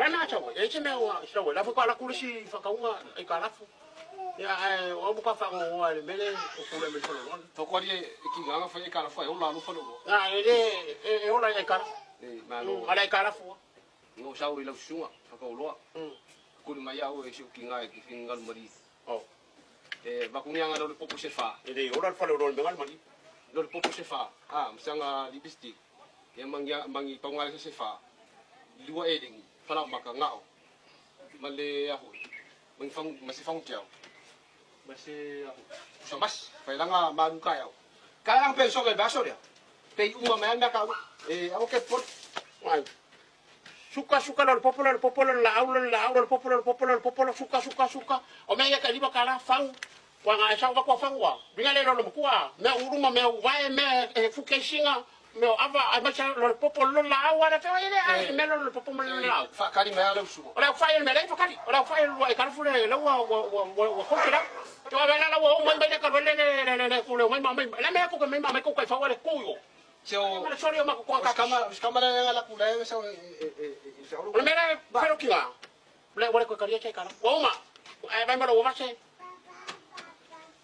Le mea sau e se mea ua sau la fo ala kule si whakaunga i ka lafu. Ia ae o mo ka whangongoa le mele o kule me whaloloa. Toko ali e ki nganga fai e kala fai o la lo falo. Na e le e ola i ka lafu. E malo. Ala i ka lafu. No sau i lau sunga whakauloa. Kuli mai au e si ki ngai ki fingalu mari. Oh. E vakungianga lo le popo se fa. E le ola le whaloloa le mengal mari. Lo le popo se fa. Ah, msanga lipstick. Ya mangi mangi paunga se fa. Lua e lengi. Fala maka ngao. Male aho. Mangi fang masi fang tiao. Masi aho. Samas. Failanga malu kai au. Kai ang penso ke baso dia. Pe uma mai anda kau. E au ke pot. Ai. Suka suka lo popolo lo popolo la au lo la au lo popolo lo popolo lo popolo suka suka suka. O mea ia ka liba kala fau. Kwa nga sa kwa fau wa. Binga le lo lo mkua. Mea uruma mea uvae mea e fukesinga. Mea ava ai macha lo popolo lo la au ara fewa ile ai mea lo popolo lo la au. Fa kali mai ala usugo. O le fai le le fakali. O le fai lo e kala fule le wa wa wa wa ko kila. Te wa la la wa mai mai le ka le le le le le ku le mai mai le mea ku mai mai ku kai fa wa le ku yo. Se o Ma le sori o ma ku ka. Skama skama le la kula e sa e e e sa O le mea le fero kinga. Le wa le ko karia che kala. Wa uma. Ai vai ma lo wa se.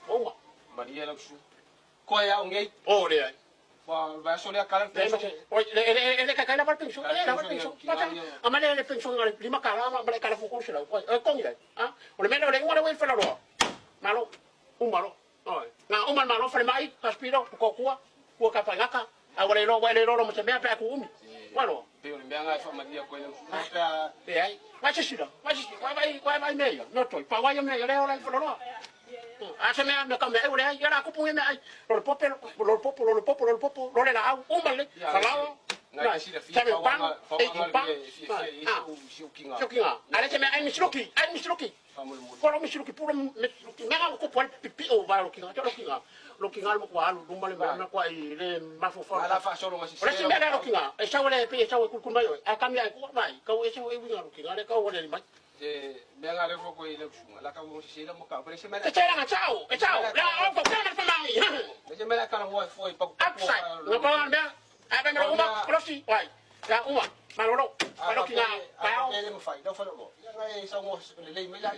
Wa uma. Maria la usu. Ko ya ngai. O le ai. Wa va so le kala Le penso. o le le le ka kai la par penso. Le la par penso. A ma le le penso le lima kala ma le kala fu ko se la. E kongi le. Ah. O le mea le uma le wa fela ro. Malo. Uma ro. Oi. Na uma malo fale mai paspiro ko kua. Kua ka pa ngaka. A wa le ro wa le ro mo se mea pe ku umi. Wa ro. Pe o le mea ngai fa Maria ko le usu. Pa E ai. Vai se sira. Vai se vai vai vai vai meia. No toi. Pa vai meia le ora i fela A se mea me ka mea e ai la kupu me ai. Lo le popo lo le popo lo le popo lo le popo lo le la au uma le. Falao. ngai si la fi Sabe fa pan, wa fa e wa pan. le fi fi Ah. u si u kinga. Chokinga. Ale se mea ai misiloki, ai misiloki. Fa mo mo. Koro misiloki puro misiloki. Mea ko po pipi o va lokinga, te lokinga. Lokinga mo kwa alu luma le mea kwa i le mafo fa. Ala fa so lo si. Ora se mea lokinga. E sa ole pe sa ole kulkul mai. A kami ai ko mai. Kau e sa e winga lokinga le kau ole mai. E mea ngai le fo ko ile usu. La ka mo si la mo ka. Pero se mea Te tera nga chao, e chao. La o ko kama fa mai. se mea kala mo fo i pa. Upside. Nga pa mea. A ba mea uma krosi. Wai. Ya uma. Maloro. Lokinga. Pa Pao. le mo fai. La fa lo. Ya ngai sa mo le le mai la.